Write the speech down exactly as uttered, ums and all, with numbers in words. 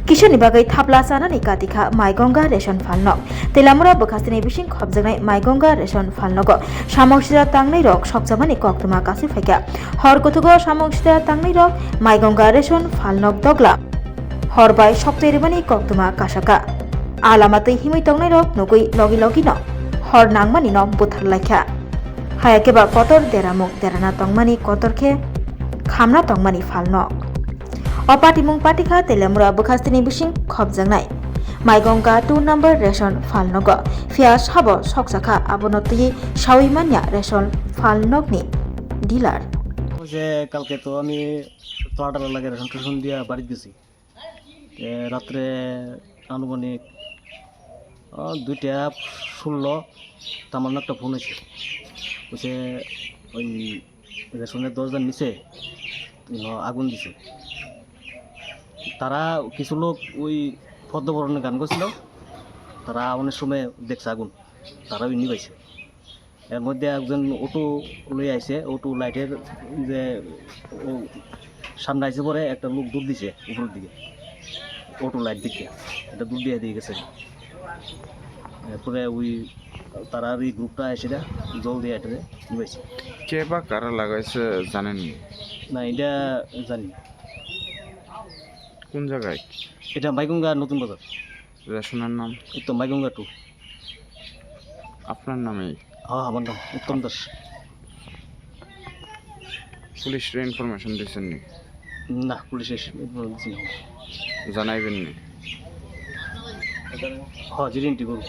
Kisuni bagwi thapla chanani katikha Maigonga ration phalnok. Telamura bwkhastini bising khopjaknai Maigonga ration phalnogo samung sida tangnai rok sokjamani koktwma kasui phaikha. Hor kuthugo samung sida tangnai rok Maigonga ration phalnok dogla hor bai soktwi rwmani koktwma kasaka. A lama twi himwi tongnai rok nugwi logi logi no hor nangmani no buthar laikha. Hayakhe ba kotor deramung derana tongmani kotor khe khamna tongmani phalnok. O patimung patikha Telamura bwkhastini bising khopjaknai Maigonga two number ration phalnogo. Phiya sabo soksakha abono twi sawi manya ration phalnokni dealer. ওই যে কালকে তো আমি তো আঠারো লাগে ration station দিয়ে বাড়িতে গেছি। এ, রাত্রে আনুমানিক, আহ, দুইটা ষোলো, তার মানে একটা ফোন হয়েছে। বলছে ওই রেশনের দরজার নিচে, উম, আগুন দিছে। তারা কিছু লোক ওই পদ্মবরণের গান করছিল, তারা অনেক সময় দেখছে আগুন, তারাও নিবাইছে। এর মধ্যে একজন অটো লই আইছে, অটো লাইটের যে ও সামনে আইছে পরে একটা লোক দৌড় দিছে উপরের দিকে, অটো লাইট দিকে একটা দৌড় দিয়ে দিয়ে গেছে। এরপরে ওই তারা এই গ্রুপটা এসে জল দিয়ে এটা নিবাইছে। কে বা কারা লাগাইছে জানেননি? না, এটা জানি না। কোন জায়গায়? এটা মাইগঙ্গা নতুন বাজার। রেশনের নাম? এই তো মাইগঙ্গা টু। আপনার নামে? হ্যাঁ, আমার নাম উত্তম দাস। পুলিশরে ইনফরমেশন দিছেন নি? না, পুলিশে এসে ইনফরমেশন দিছে না। জানাইবেন নি? হ্যাঁ, জিরিন টিগুল।